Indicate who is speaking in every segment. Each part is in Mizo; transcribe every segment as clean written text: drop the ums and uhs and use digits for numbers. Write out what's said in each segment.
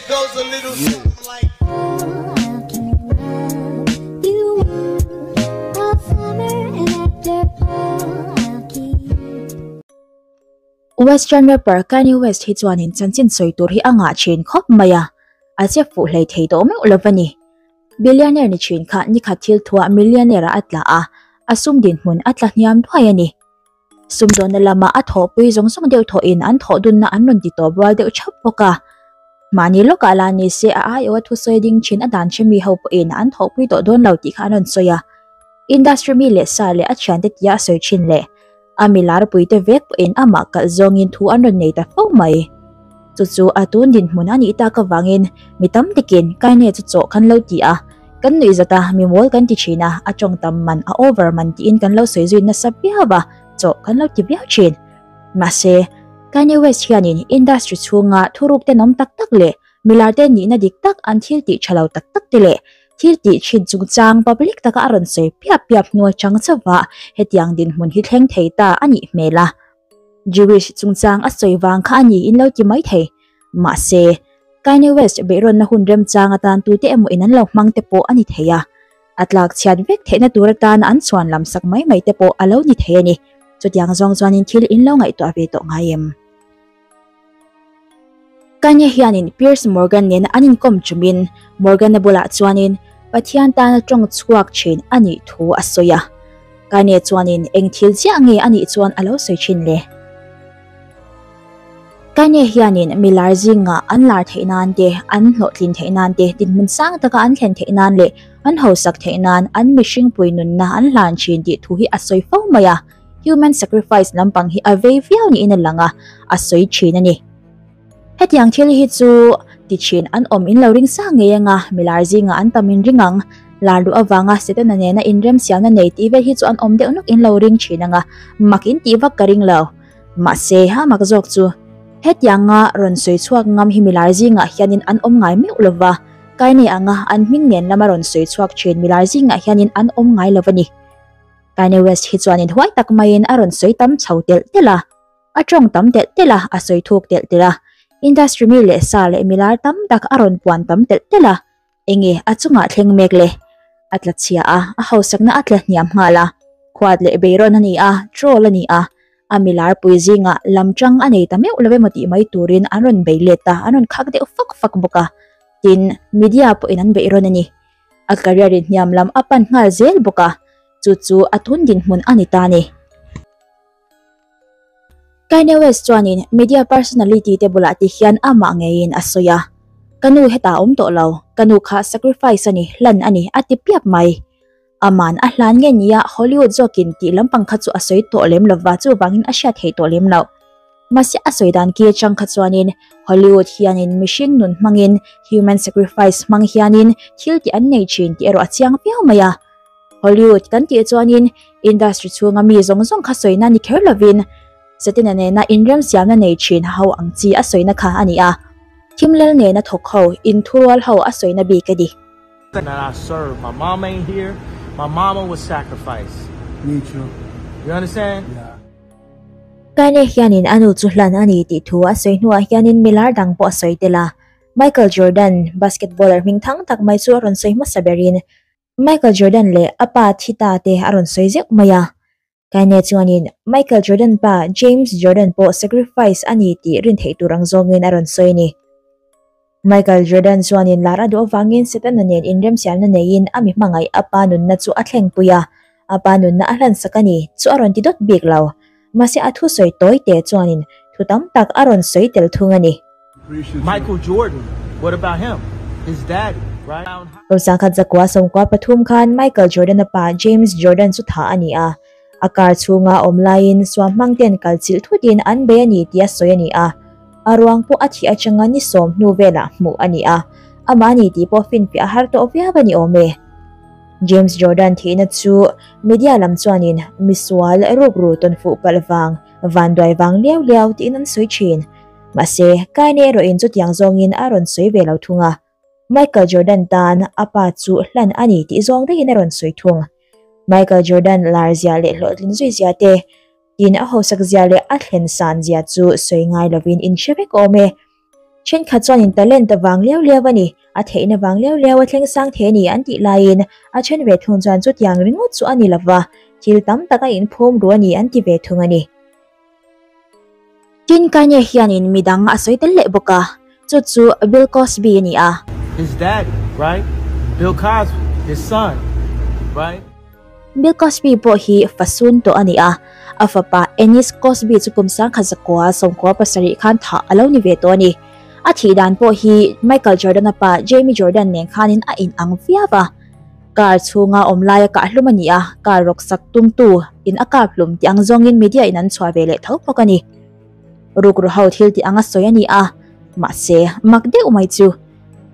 Speaker 1: goes a little something like.
Speaker 2: Western rapper Kanye West hi chuanin chanchin sawi tur hi a ngah thin khawp mai a, a che fuh hlei thei tawh meuh lo a ni. Billionaire ni thin kha nikhat thil thuah millionaire ah a tla a, a sum dinhmun a tla hniam duai a ni. Sumdawnna lama a thawhpui zawng zawng deuh thawhin an thawh dunna an rawn ti tawp rual deuh thap bawk a. Mahni lawkah lah ni se a aiawha thusawi ding thin a dan hre mi ho pawhin an thawhpui tawh dawn lo tih kha an rawn sawi a. Industry mi leh sa leh a thiante tia a sawi thin leh a mi larpuite vek pawhin amah kalh zawngin thu an rawn nei ta fo mai. Chu chu a tun dinhmun a nih tak avangin mi tam takin Kanye chu chawh kan lo ti a, kan nuih zat a, mi mawl kan ti thin a, a tawng tam man, a over man tiin kan lo sawi zui nasa viau a, chawh kan lo ti viau thin. Mahse, Kanye West hianin industry chhunga thuruk tenawm tak tak leh milarte nihna dik tak an thil tih tha lo tak tak te leh Thil tih thin chungchang public taka a rawn sawi piap piap hnuai chang chauhah hetiang dinhmun hi thleng thei ta a nih hmel a. Jewish chungchang a sawi vang kha a ni in lo ti mai thei. Mahse, Kanye West beihrawnna hun remchang atan tute emaw in an lo hmang te pawh a ni thei a. A tlak chhiat vek theihna tur atana an chhuan lam sak mai mai te pawh a lo ni thei a ni. Chutiang zawng chuanin thil in lo ngaihtuah ve tawh ngai em? Kanye hianin Piers Morgan nena an inkawm chumin Morgan-a bulah chuanin Pathian tana tawng chhuak thin a nih thu a sawi a. Kanye chuanin eng thil chiah nge a nih chuan a lo sawi thin le? Kanye hianin mi lar zingah an lar theih nan te, an hlawhtlin theih nan te, dinhmun sang taka an thlen theih nan leh an hausak theih nan an mihringpui nunna an hlan thin tih thu hi a sawi fo mai a. Human sacrifice lampang hi a vei viau niin a lang a, a sawi thin a ni. Hetiang thil hi chu ti thin an awm in lo ring sa ngei anga milar zingah an tam in ring ang. Lar luh avanga Setana nena inremsiamna nei tih vel hi chu an awm deuh nawk in lo ring thin anga, mak in tih vak ka ring lo. Mahse, a mak zawk chu hetianga rawn sawi chhuak ngam hi milar zingah hianin an awm ngai meuh lova, Kaine anga an hming nen lama rawn sawi chhuak thin milar zingah hianin an awm ngai lo a ni. Kanye West hi chuanin huai tak maiin a rawn sawi tam chho telh telh a, a tawng tam telh telh a, a sawi thuk telh telh a, industry mi leh sa leh milar tam tak a rawn puan tam telh telh a, enge a chungah thleng mek le? A tla chhia a, a hausakna a tla hniam nghal a, khuat leh beirawn a ni a, troll a ni a, a milar pui zingah lam tang a nei ta meuh lo emaw tih mai turin an rawn bei let a, an rawn khak deuh fak fak bawk a, tin, media pawhin an beihrawn a ni. A career in hniam lam a pan nghal zel bawk a, chu chu a tun dinhmun a ni ta a ni. Kanye West chuanin media personality te bulah ti hian amah ngeiin a sawi a, Ka nu hetah a awm tawh lo, ka nu kha sacrifice a ni, hlan a ni a ti piap mai. Aman a hlan nge nia Hollywood zawkin tih lampang kha chu a sawi tawh lem lova chuvangin a hriat theih tawh lem loh. Mahse a sawi dan ki atang kha chuanin Hollywood hianin mihring nun hmangin human sacrifice hmang hianin thil tih an nei thin tih erawh a chiang viau mai a. Hollywood kan tih chuanin industry chhunga mi zawng zawng kha sawina ni kher lovin Setana nena inremsiamna nei thin ho ang chi a sawina kha a ni a. Thimlel nena thawk ho, inthurual ho a sawina bik a ni.
Speaker 3: That I serve my mama ain't here my mama was sacrificed
Speaker 4: Me too.
Speaker 3: You understand?
Speaker 4: Yeah.
Speaker 2: Kanye hianin a nu chu hlan a ni tih thu a sawi hnuah hianin milar dang pawh a sawi tel a. Michael Jordan, basketballer hming thang tak mai chu a rawn sawi hmasa berin Michael Jordan leh a pa thi ta te a rawn sawi zeuh mai a. Kanye chuanin Michael Jordan pa James Jordan pawh sacrifice a ni tih rin theih tur ang zawngin a rawn sawi a ni. Michael Jordan chuanin lar a duh avangin Setana nen inremsiamna neiin a mi hmangaih a pa nunna chu a thlengpui a, a pa nunna a hlansak a ni chu a rawn ti dawt bik lo. Mahse a thusawi tawi te chuanin thu tam tak a rawn sawi tel thung a ni.
Speaker 3: Michael Jordan, what about him? His daddy, right?
Speaker 2: Kum sangkhat zakua sawmkua pathum khan Michael Jordan-a pa James Jordan chu thah a ni a, A car chhunga awm laiin suam hmang ten kal chilh thutin an bei a ni tih a sawi a ni a. A ruang pawh a thih atanga ni sawm hnu velah hmuh a ni a. Amah a ni tih pawh finfiah a har tawh viau a ni awm e. James Jordan thihna chu media lam chuanin misual rukru tawn fuh palh vang, vanduai vang liau liau tiin an sawi thin. Mahse, Kanye erawhin chutiang zawngin a rawn sawi ve lo thung a. Michael Jordan tan a pa chu hlan a ni tih zawng daihin a rawn sawi thung. Michael Jordan lar zia leh hlawhtlin zui zia te, tin a hausak zia leh a thlen san zia chu sawi ngai lovin in hre vek awm e. Thenkhat chuanin talent vang liau liau a ni, a theihna vang liau liau a thleng sang thei a ni an tih laiin a then ve thung chuan chutiang ringawt chu a ni lova, thil tam tak a inphum ru a ni an ti ve thung a ni. Tin, Kanye hianin midang a sawi tel leh bawk a, chu chu Bill Cosby a ni a.
Speaker 3: His daddy, right? Bill Cosby, his son, right?
Speaker 2: Bill Cosby pawh hi fa sun tawh a ni a, a fapa Ennis Cosby chu kum 1997 khan thah a lo ni ve tawh a ni. A thih dan pawh hi Michael Jordan-a pa Jamie Jordan nen khanin a inang viau a. Car chhunga awm laia kah hlum a ni a, car rawk sak tumtu in a kap hlum tih ang zawngin media in an chhuah ve leh tho bawk a ni. Rukru ho thil tih anga sawi a ni a, mahse mak deuh mai chu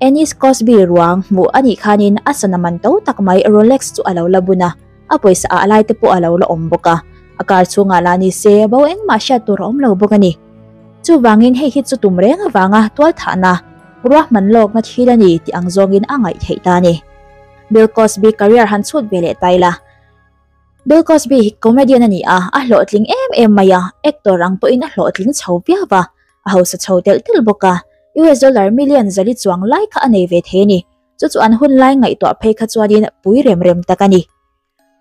Speaker 2: Ennis Cosby ruang hmuh a nih khanin a sana man to tak mai Rolex chu a lo la bun a, a pawisa ah lai te pawh a lo la awm bawk a, a car chhungah lah ni se bo engmah hriat tur a awm lo bawk a ni. Chuvangin hei hi chu tum reng avanga tualthahna, ruahman lawkna thil a ni tih ang zawngin a ngaih theih ta a ni. Bill Cosby career han chhut ve leh ta ila. Bill Cosby hi comedian a ni a, a hlawhtling em em mai a, actor ang pawhin a hlawhtling chho viau a, a hausa chho telh telh bawk a, US dollar million zali chuang lai kha a nei ve thei a ni. Chu chu an hun lai ngaihtuah phei kha chuanin pui rem rem tak a ni.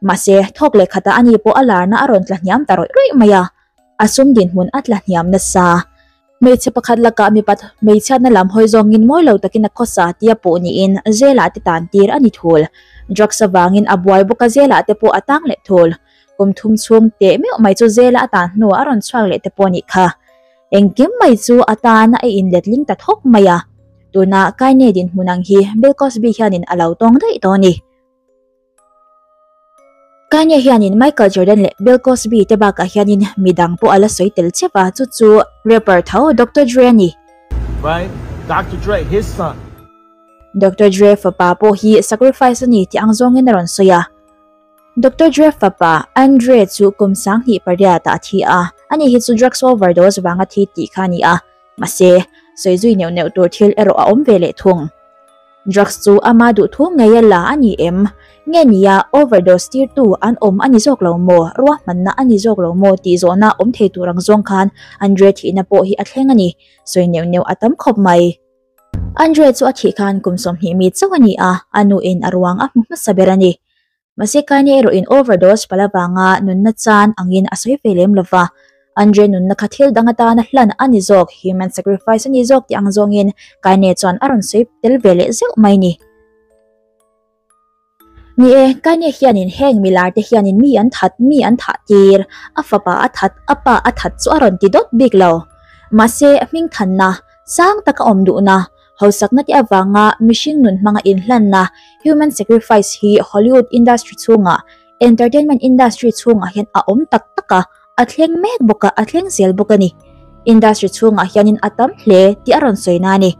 Speaker 2: Mahse, thawk leh khatah ani pawh a larna a rawn tla hniam ta rawih rawih mai a, a sum dinhmun a tla hniam nasa. Hmeichhe pakhat lakah mipat hmeichhiatna lam hawi zawngin mawi lo takin a khawsa tia puh niin Zela te tan tir a ni thul. Drugs avangin a buai bawk a Zela te pawh a tang leh thul. Kum thum chhung teh meuh mai chu Zela a tan hnuah a rawn chhuak leh te pawh a nih kha. Engkim mai chu a tan a inletling ta thawk mai a. Tuna Kanye dinhmun ang hi Bill Cosby hianin a lo tawng daih tawh a ni. Kanye hianin Michael Jordan leh Bill Cosby te bakah hianin midang pawh a la sawi tel chep a, chu chu rapper tho Doctor Dre a ni.
Speaker 3: Right? Doctor Dre, his son.
Speaker 2: Doctor Dre fapa pawh hi sacrifice a ni tih ang zawngin a rawn sawi a. Doctor Dre fapa Andre chu kum 28 ah a thi a, ani hi chu drugs overdose vanga thi tih kha a ni a, mahse sawi zui neuh neuh tur thil erawh a awm ve leh thung. Drugs chu ama duhthu ngei a la a ni em? Nge nia overdose tirtu an awm a ni zawk lo maw? Ruahmanna a ni zawk lo maw? Tih zawhna awm thei tur ang zawng khan Andre thihna pawh hi a thleng a ni. Sawi neuh neuh a tam khawp mai. Andre chu a thih khan kum 20 mi chauh a ni a, a nuin a ruang a hmu hmasa ber a ni. Mahse Kanye erawhin overdose palh avanga nunna chan angin a sawi ve lem lova, Andre nunna kha thil dang atana hlan a ni zawk, human sacrifice a ni zawk tih ang zawngin Kanye chuan a rawn sawi tel ve leh zeuh mai ni. Ni e, Kanye hianin heng milar te hianin mi an that, mi an thah tir, a fapa a that, a pa a that chu a rawn ti dawt bik lo. Mahse hmingthanna, sang taka awm duhna, Hausakna te avanga mihring nun hmanga inhlanna, human sacrifice, hi Hollywood industry chhungah, entertainment industry chhungah hian a awm tak tak a, a thleng mek bawk a, a thleng zel bawk a ni. Industry chhungah hianin a tam hle tih a rawn sawi na a ni.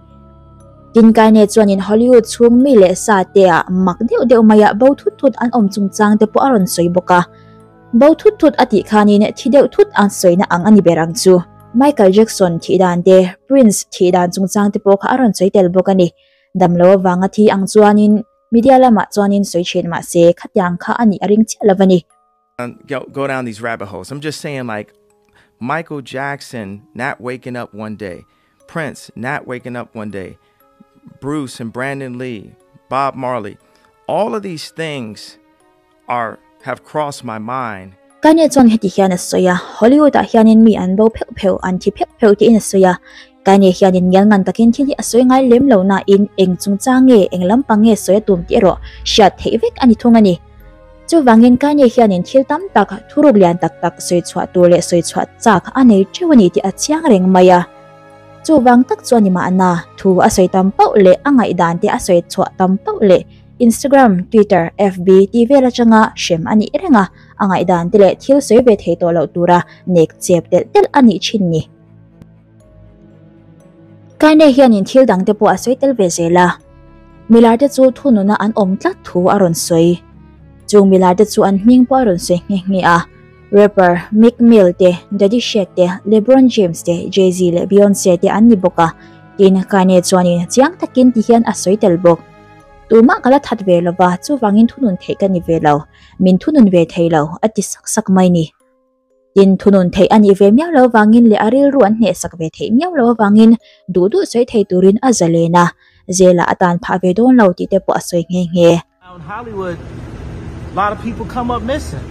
Speaker 2: Tin Kanye chuanin Hollywood chhung mi leh sa te ah mak deuh deuh maia bo thut thut an awm chungchang te pawh a rawn sawi bawk a. Bo thut thut a tih khanin thi deuh thut an sawina ang a ni ber ang chu. Michael Jackson thih dan te, Prince thih dan chungchang te pawh kha a rawn sawi tel bawk a ni. Damlo avanga thi ang chuanin media lamah chuanin sawi thin mah se khatiang kha a nih a ring chiah lo a ni.
Speaker 4: Go down these rabbit holes. I'm just saying like Michael Jackson not waking up one day, Prince not waking up one day, Bruce and Brandon Lee, Bob Marley, all of these things are have crossed my mind.
Speaker 2: Kanye chuan heti hian a sawi a, Hollywood ah hianin mi an bo pheuh pheuh, an thi pheuh pheuh tiin a sawi a. Kanye hianin ngial ngan takin thil hi a sawi ngai lem lo nain eng chungchang nge, eng lampang nge sawi a tum tih erawh hriat theih vek a ni thung a ni. Chuvangin Kanye hianin thil tam tak, thuruk lian tak tak sawi chhuah tur leh sawi chhuah chak a nei teuh a ni tih a chiang reng mai a. Chuvang tak chuan i mahna thu a sawi tam pauh leh a ngaihdan te a sawi chhuah tam pauh leh Instagram, Twitter, FB tih vel atanga hrem a nih reng a, a ngaihdan te leh thil sawi ve thei tawh loh tura nek chep telh telh a nih thin ni. Kanye hianin thil dang te pawh a sawi tel ve zel a, milar te chu thununa an awm tlat thu a rawn sawi. Chung milar te chu an hming pawh a rawn sawi nghe nghe a, rapper Meek Mill te, Daddy Shaq te, LeBron James te, Jay-Z leh Beyonce te an ni bawk a, tin Kanye chuanin chiang takin ti hian a sawi tel bawk. Tumah ka la that ve lova, chuvangin thunun theih ka ni ve lo, min thunun ve thei lo, a ti sak sak mai ni. Tin, thunun theih a nih ve miau lo avangin leh a rilru an hnehsak ve theih miau lo avangin duh duh sawi thei turin a zalen a, zelah a tan phah ve dawn lo tih te pawh a sawi nghe nghe.
Speaker 3: Out in Hollywood, lot of people come up missing.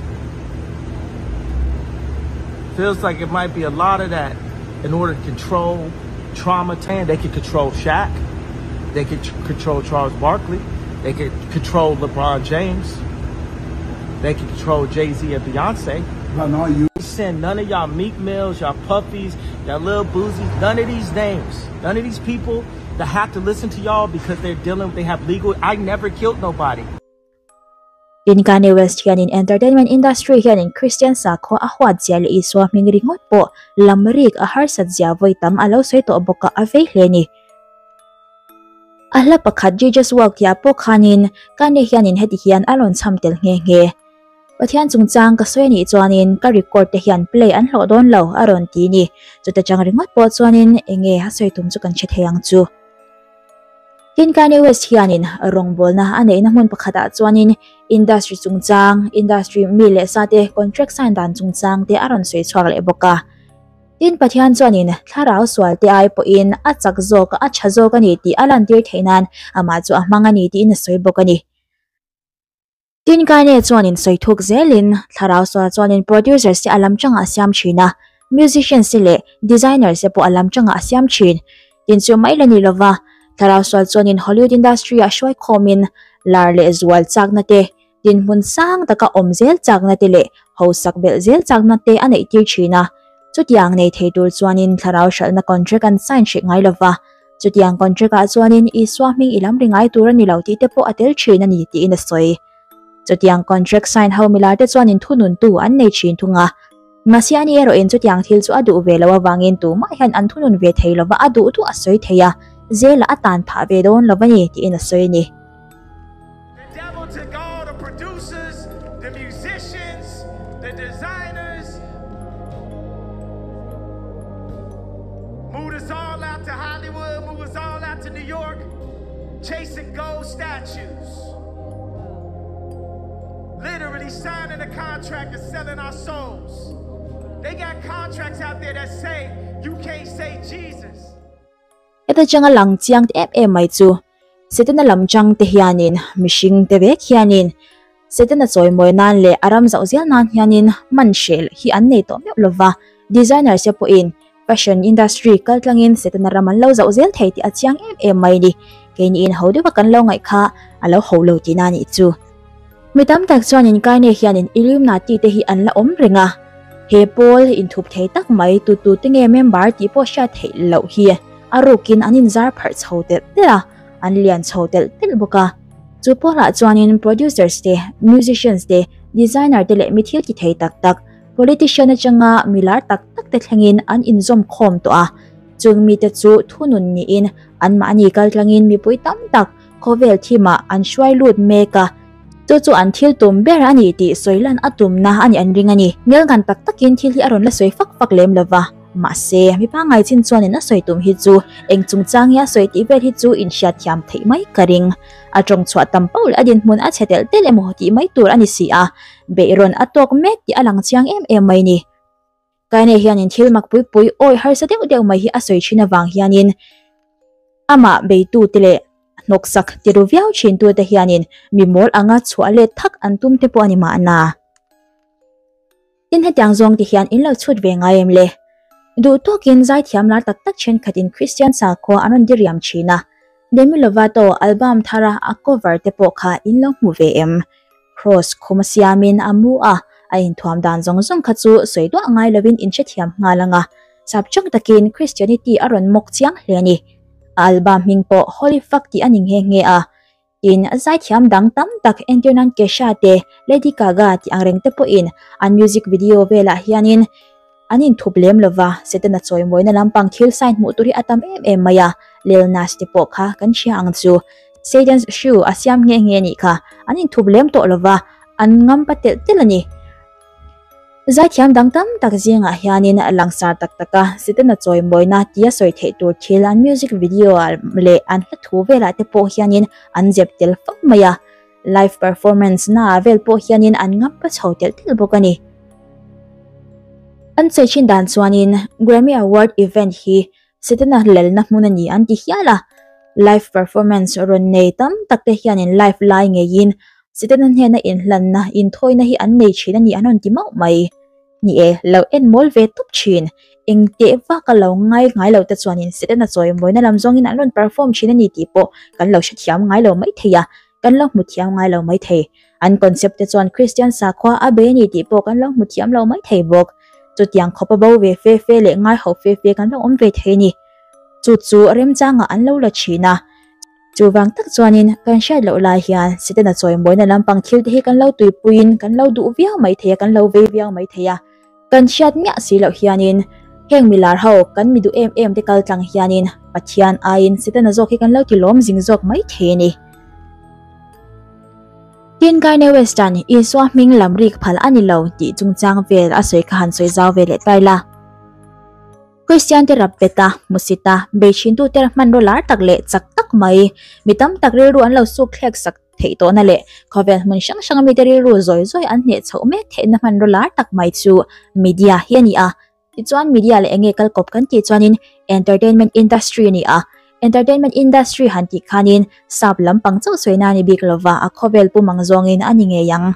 Speaker 3: Feels like it might be a lot of that in order to control trauma. They could control Shaq. They could control Charles Barkley. They could control LeBron James. They could control Jay-Z and Beyonce.
Speaker 1: But not you.
Speaker 3: Send none of y'all Meek Mills, y'all Puffies, y'all Lil Boozies, none of these names. None of these people that have to listen to y'all because they're dealing, they have legal, I never killed nobody.
Speaker 2: Tin Kanye West hianin entertainment industry hianin Christian sakhua a huat zia leh Isua hming ringawt pawh lam rik a harsat zia vawi tam a lo sawi tawh bawk a, a vei hle a ni. A hla pakhat Jesus Walk tihah pawh khanin Kanye hianin heti hian a rawn chham tel nghe nghe. Pathian chungchang ka sawi a nih chuanin ka record te hian play an hlawh dawn lo a rawn ti ni. Chuta chang ringawt pawh chuanin enge a sawi tum chu kan hre thei ang chu. Tin Kanye West hianin rawngbawlna a neihna hmun pakhatah chuanin industry chungchang, industry mi leh sa te contract sign dan chungchang te a rawn sawi chhuak leh bawk a. Tin Pathian chuanin thlarau sual te ai pawhin a chak zawk a, a tha zawk a ni tih a lantir theih nan amah chu a hmang a ni tiin a sawi bawk a ni. Tin Kanye chuanin sawi thuk zelin thlarau sual chuanin producers te a lam changah a siam thin a, musicians te leh designers te pawh a lam changah a siam thin. Tin chu mai la ni lova, thlarau sual chuanin Hollywood industry ah hruai khawmin lar leh zual chakna te, dinhmun sang taka awm zel chakna te leh hausak belh zel chakna te a neih tir thin a. Chutiang nei thei tur chuanin thlarau hralhna contract an sign hreh ngai lova, Chutiang contract ah chuanin Isua hming i lam ri ngai tur a ni lo tih te pawh a tel thin a ni tiin a sawi. Chutiang contract sign ho milar te chuanin thununtu an nei thin thung a. Mahse ani erawhin chutiang thil chu a duh ve lo avangin tumah hian an thunun ve thei lova a duh duh a sawi thei a, zelah a tan phah ve dawn lo a ni tiin a sawi a ni.
Speaker 4: The devil took all the producers, the musicians, the designers, moved us all out to Hollywood, moved us all out to New York, chasing gold statues. Literally signing a contract and selling our souls. They got contracts out there that say you can't say Jesus.
Speaker 2: Heta changa lang chiang te em em mai chu Setana lam chang te hianin mihring te vek hianin Setana chawimawi nan leh a ram zauh zel nan hianin man hrel hi an nei tawh meuh lova, designers te pawhin fashion industry kal tlangin Setana ram an lo zauh zel thei tih a chiang em em mai ni. Keini in ho deuha kan lo ngaih kha a lo ho lo tihna a nih chu. Mi tam tak chuanin Kanye hianin Illuminati te hi an la awm reng a, he pawl inthup thei tak mai tu tu te nge member tih pawh hriat theih loh hi a rukin an inzar pharh chho telh telh a, an lian chho telh telh bawk a. Chu pawlah chuanin producers te, musicians te, designer te leh mi thil ti thei tak tak, politician atanga mi lar tak tak te thlengin an inzawm khawm tawh a. Chung mite chu thunun niin anmahni kaltlangin mipui tam tak khawvel thimah an hruai lut mek a, chu chu an thil tum ber a ni tih sawi lan a tumna a nih an ring a ni. Ngelngan tak takin thil hi a rawn la sawi fak fak lem lo va, mahse mi pangngai chin chuanin a sawi tum hi chu eng chungchang nge a sawi tih vel hi chu inhriatthiam theih mai ka ring. A tawng chhuah tam pauh leh a dinhmun a chhe telh telh emaw tih mai tur a ni si a, beihrawn a tawk mek tih a lang chiang em em mai ni. Kaine hianin thil mak pui pui awi harsa deuh deuh mai hi a sawi thin avang hianin amah beitute leh hnawksak tiru viau thintute hianin mi mawl anga chhuah let thak an tum te pawh a ni mahna. Tin hetiang zawng te hian in lo chhut ve ngai em le? Duh tawkin zaithiam lar tak tak thenkhatin Kristian sakhua an rawn diriam thin a, Demi Lovato album thara a cover te pawh kha in lo hmu ve em? Kross khum a siamin a mu a, a inthuam dan zawng zawng kha chu sawi duah ngai lovin in hrethiam nghal ang a, sap chang takin Christianity a rawn mawk chiang hle a ni. A album hming pawh Holy Fuck tih a ni nghe nghe a, tin zaithiam dang tam tak entir nan Kesha te, Lady Gaga tih ang reng te pawhin an music video velah hianin an inthup lem lova, Setana chawimawina lampang thil sign hmuh tur hi a tam em em mai a, Lil Nas te pawh kha kan hria ang chu. Satan's shoe a siam nghe nghe nih kha, an inthup lem tawh lova, an ngampa telh telh a ni. Zaithiam dang tam tak zingah hianin langsar tak taka Setana chawimawina tia sawi theih tur thil an music video ah leh an hla thu velah te pawh hianin an zep tel fo mai a, live performance naah vel pawh hianin an ngampa chho telh telh bawk a ni. An sawi thin dan chuanin Grammy Award event hi Setana lalna hmun a ni an ti hial a, live performance rawn nei tam tak te hianin live lai ngeiin Setana hnena inhlanna, inthawina hi an nei thin a ni an rawn ti mauh mai. Ni e, lo en mawl ve tawp thin. Eng teh vak a lo ngai ngai lo te chuanin Setana chawimawina lam zawngin an rawn perform thin a ni tih pawh kan lo hrethiam ngai lo maithei a, kan lo hmu thiam ngai lo maithei. An concept te chuan Kristian sakhua a bei a ni tih pawh kan lo hmu thiam lo maithei bawk. Chutiang khawp a bo ve fe fe leh ngai ho fe fe kan lo awm ve thei a ni. Chu chu remchangah an lo la thin a. Chuvang tak chuanin kan hriat loh lai hian Setana chawimawina lampang thil te hi kan lo tuipuiin kan lo duh viau maithei a, kan lo vei viau maithei a. Kan hriat miah si loh hianin heng milar ho kan mi duh em em te kal tlang hianin Pathian aiin Setana zawk hi kan lo ti lawm zing zawk maithei a ni. Tin, Kanye West-a'n Isua hming lam rik phal a ni lo tih chungchang vel a sawi kha han sawi zau ve leh ta ila. Kristian te rap bet a, hmusit a, bei thintu te hmanraw lar tak leh chak tak mai, mi tam tak rilru an lo suk thlek sak theih tawhna leh khawvel hmun hrang hranga mite rilru zawi zawi an hneh chhoh mek theihna hmanraw lar tak mai chu media hi a ni a. Tichuan media leh enge kalkawp kan tih chuanin entertainment industry a ni a, entertainment industry han tih khanin sap lampang chauh sawi na a ni bik lova a khawvel pum ang zawngin a ni ngei ang.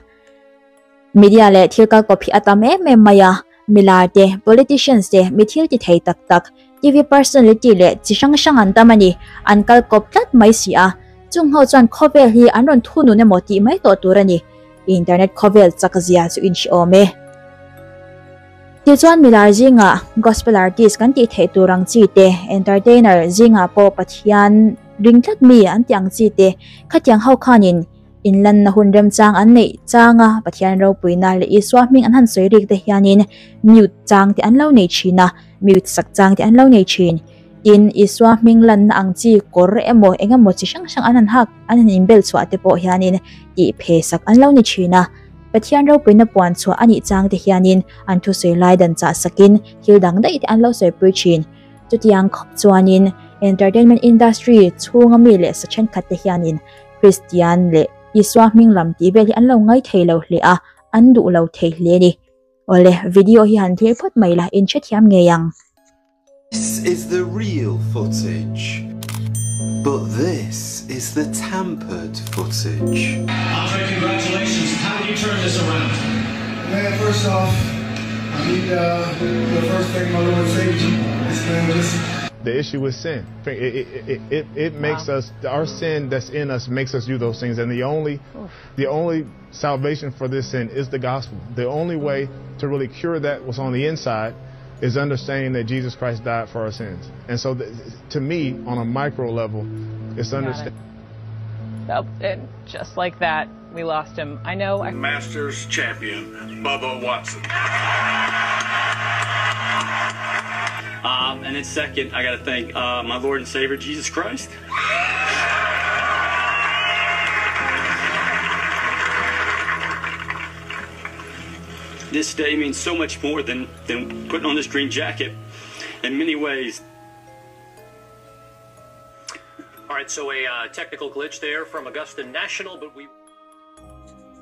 Speaker 2: Media leh thil kalkawp hi a tam em em mai a, milar te, politicians te, mi thil ti thei tak tak, TV personality leh chi hrang hrang an tam a ni, an kalkawp tlat mai si a, chung ho chuan khawvel hi an rawn thunun emaw tih mai tawh tur a ni. Internet khawvel chak zia chu inhriawm e. Tichuan milar zingah gospel artist kan tih theih tur ang chi te, entertainer zingah pawh Pathian ring tlat mi an tih ang chi te, khatiang ho khanin inlanna hun remchang an neih changa Pathian ropuina leh Isua hming an han sawi rik te hianin mute chang te an lo nei thin a, mute sak chang te an lo nei thin. Tin, Isua hming lanna ang chi kawr emaw eng emaw chi hrang hrang an han hak, an han inbel chhuah te pawh hianin tih phe sak an lo ni thin a. Pathian ropuina puan chhuah a nih chang te hianin an thusawi lai dan chah sakin thil dang daih te an lo sawipui thin. Chutiang khawp chuanin entertainment industry chhunga mi leh sa thenkhat te hianin Kristian leh Isua hming lam tih vel hi an lo ngai thei lo hle a, an duh lo thei hle a ni. Awle, video hi han thlir phawt mai la, in hrethiam ngei ang.
Speaker 1: This is the real footage, but this is the tampered footage.
Speaker 5: Andre, congratulations. How did you turn this around?
Speaker 6: Man, first off, I need uh, the first thing my Lord saved you. This man just
Speaker 7: The issue is sin. It, it, it, it makes wow. us, our sin that's in us makes us do those things. And the only, Oof. the only salvation for this sin is the gospel. The only way to really cure that what's on the inside is understanding that Jesus Christ died for our sins. And so, th- to me, on a micro level, it's understanding.
Speaker 8: It. And just like that, we lost him. I know. I-
Speaker 5: Masters champion, Bubba Watson.
Speaker 9: and then second, I got to thank my Lord and Savior, Jesus Christ. This day means so much more than, than putting on this green jacket in many ways.
Speaker 10: All right, so a uh, technical glitch there from Augusta National, but we.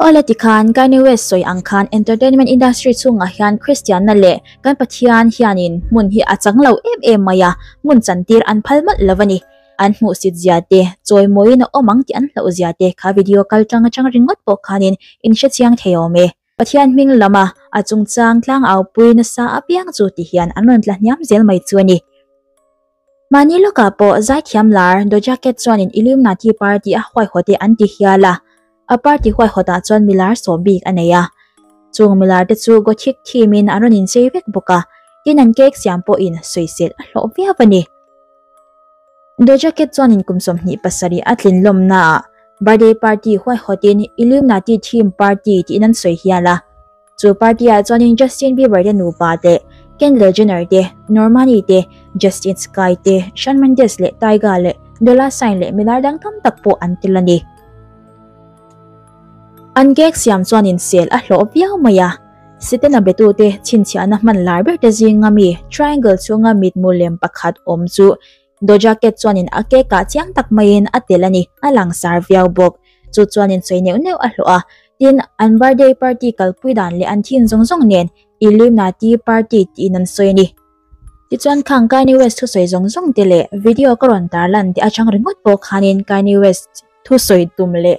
Speaker 2: Awle tikhan Kanye West sawi ang khan entertainment industry chhungah hian Kristianna leh kan Pathian hianin hmun hi a chang lo em em mai a, hmun chantir an phal malh lo a ni. An hmuhsit zia te, chawimawiin a awm ang tih an hlauh zia te kha video kal tang atang ringawt pawh khanin in hrechiang thei awm e. Pathian hming lama a chungchang tlangau pui nasa apiang chu ti hian an rawn tla hniam zel mai chu a ni. Mahni lawkah pawh zaithiam lar Doja Cat chuanin Illuminati party a huaihawt e an ti hial a, a party huaihawtah chuan milar sawm bik a nei a. Chung milar te chu Gothic theme in an rawn inchei vek bawk a, tin an cake siam pawhin sawisel a hlawh viau a ni. Doja Cat chuanin kum 27 a tlin lawmnaah birthday party huaihawtin Illuminati theme party tiin an sawi hial a. Chu party ah chuanin Justin Bieber te nupa te, Kendall Jenner te, Normani te, Justin Sky te, Shawn Mendes leh Tyga leh Dolla Sign leh milar dang tam tak pawh an tel a ni. An cake siam chuanin sel a hlawh viau mai a, Setana betute chhinchhiahna hman lar ber te zinga mi triangle chhunga mitmu lem pakhat awm chu Doja Cat chuanin a cake ah chiang tak maiin a tel a ni, a langsar viau bawk. Chu chuanin sawi neuh neuh a hlawh a, Tin, an birthday party kalpui dan leh an thin zawng zawng nen Illuminati party tiin an sawi a ni. Tichuan khang Kanye West thusawi zawng zawng te leh video ka rawn tarlan te atang ringawt pawh khanin Kanye West thusawi tum leh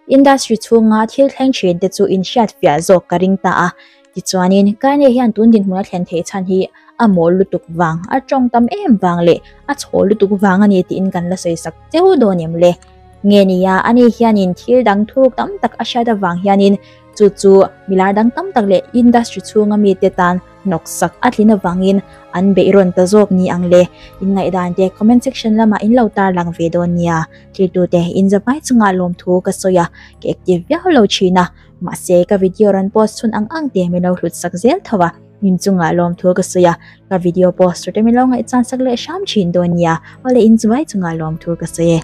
Speaker 2: industry chhunga thil thleng thin te chu inhriat fiah zawk ka ring ta a. Tichuanin Kanye hian tun dinhmun a thlen theih chhan hi a mawl lutuk vang, a tawng tam em vang leh a chhaw lutuk vang a ni tiin kan la sawi sak cheu dawn em le? Nge nia ani hianin thil dang thuruk tam tak a hriat avang hianin chu chu milar dang tam tak leh industry chhunga mite tan hnawksak a tlin avangin an beih rawn ta zawk ni ang le. Inngaihdan te comment section lamah in lo tarlang ve dawn nia. Thiltute inzavai chungah lawmthu ka sawi a, ka active viau lo thin a, mahse ka video rawn post chhun ang ang te min lo hlut sak zel tho a, min chungah lawmthu ka sawi a, ka video post tur te min lo ngaihchan sak leh hram thin dawn nia, awle inzavai chungah lawmthu ka sawi e.